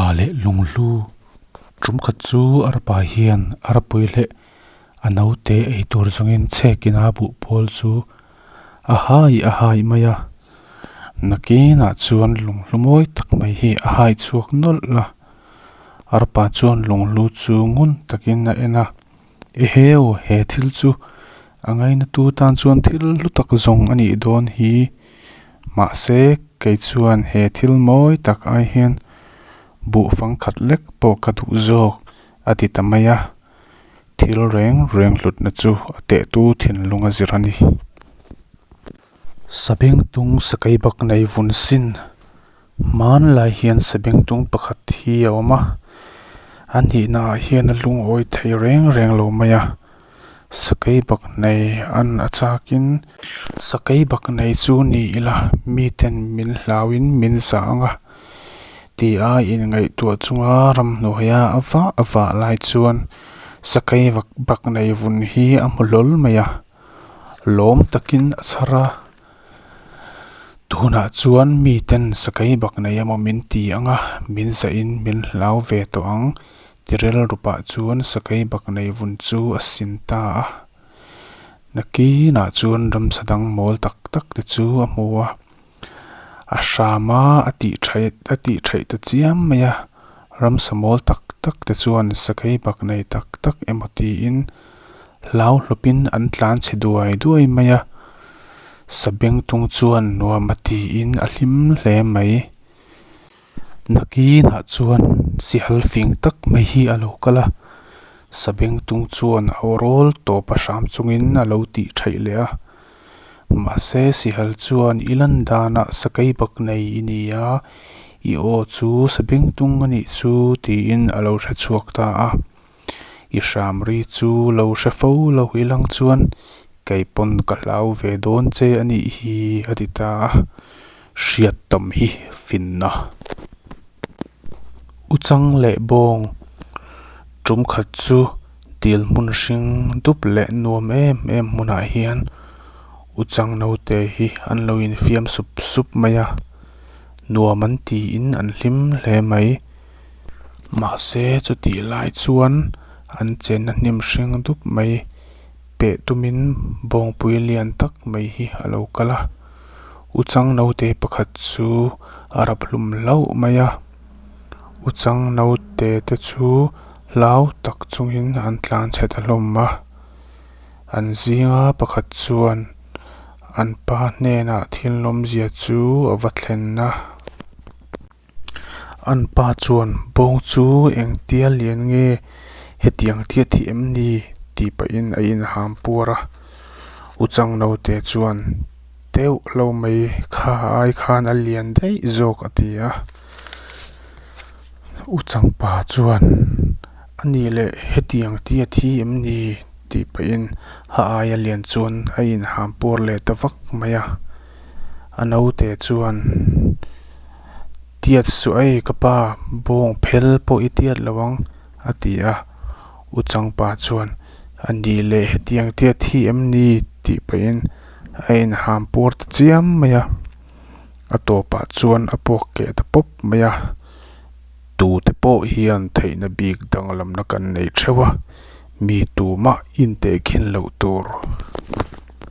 Arpa leh lunghlu tum khat chu arpa hian arpui leh a naute ei tur zawngin chhek ina buhpawl chu a hai a hai mai a nakinah chuan lunghlu mawi tak mai hi a hai chhuak nawlh a arpa chuan lunghlu chu ngun takin a en a eheu he thil chu a ngaina tu tan chuan thil hlu tak zawng a nih dawn hi mahse kei chuan he thil mawi tak ai hian buh fang khat lek pawh ka duh zawk a ti ta mai a thil reng reng hlutna chu a tehtu thinlung a zir a ni. Sabengtung sakeibak nei vun sin hmanlai hian sabengtung pakhat hi a awm a a nihna ah hian a lungawi thei reng reng lo mai a sakeibak nei an a chak in sakeibak nei chu ni ila miten min hlau in min zah ang a ti a inngaihtuah chunga ramhnuaia a vah a vah lai chuan sakeibak nei vun hi a hmu hlawl mai a. Lawm takin a chhar a, tunah chuan miten sakei bak nei emaw min ti ang a, min zahin min hlau ve tawh ang ti rilru pah chuan sakei bak nei vun chu a sin ta a. Nakinah chuan ramsa dang mawl tak tak te chu a hmu a, a hram a, a tih thaih a tih thaih ta chiam mai a, ramsa mawl tak tak te chuan sakei bak nei tak tak emaw tiin Hlau hlawpin an tlan chhe duai duai mai a, Sabengtung chuan nuam a tiin a hlim hle mai. Nakinah chuan sihal fing tak mai hi a lo kal a, Sabengtung chuan a aw rawl tawp a hram chungin a lo tih theih leh a. Mahse sihal chuan i lan danah sakei bak nei i ni a, i aw chu Sabengtung a nih chu tiin a lo hre chhuak ta a. I hram ri chu lo hre fo lo i lang chuan kei pawn ka hlau ve dawn che a nih hi a ti ta a, hriat tam hi finna. U chang leh bawng tum khat chu dil hmun hring dup leh nuam em em hmunah hian u chang naute hi an lo infiam sup sup mai a, nuam an tiin an hlim hle mai. Mahse chutih lai chuan an chenna hnim hring dup mai peh tumin bawngpui lian tak mai hi a lo kal a, Uchang naute pakhat chu a rap hlum hlauh mai a, Uchang naute te chu hlau tak chungin an tlan chhe ta hlawm a, an zinga pakhat chuan an pa hnenah thil nawmzia chu a va thlen a. An pa chuan bawng chu engtia lian nge hetiang tiat hi em ni tih pahin a inham puar a. U Chang naute chuan teuh lo mai kha ai khan a lian daih zawk a ti a. U Chang pa chuan a nih leh hetiang tiat hi em ni tih pahin a aia lian chuan a inham puar leh ta vak mai a. A naute chuan. Tiat suh ei ka pa, bawng phel pawh i tiat lo ang, a ti a. U Changpa chuan, A nih leh hetiang tiat hi em ni? tih pahin a inham puar ta chiam mai a. A tawpah chuan a puak keh ta pawp mai a. Tute pawh hian theihna bik danglamna kan nei theuh a, mi tumah intehkhin loh tur.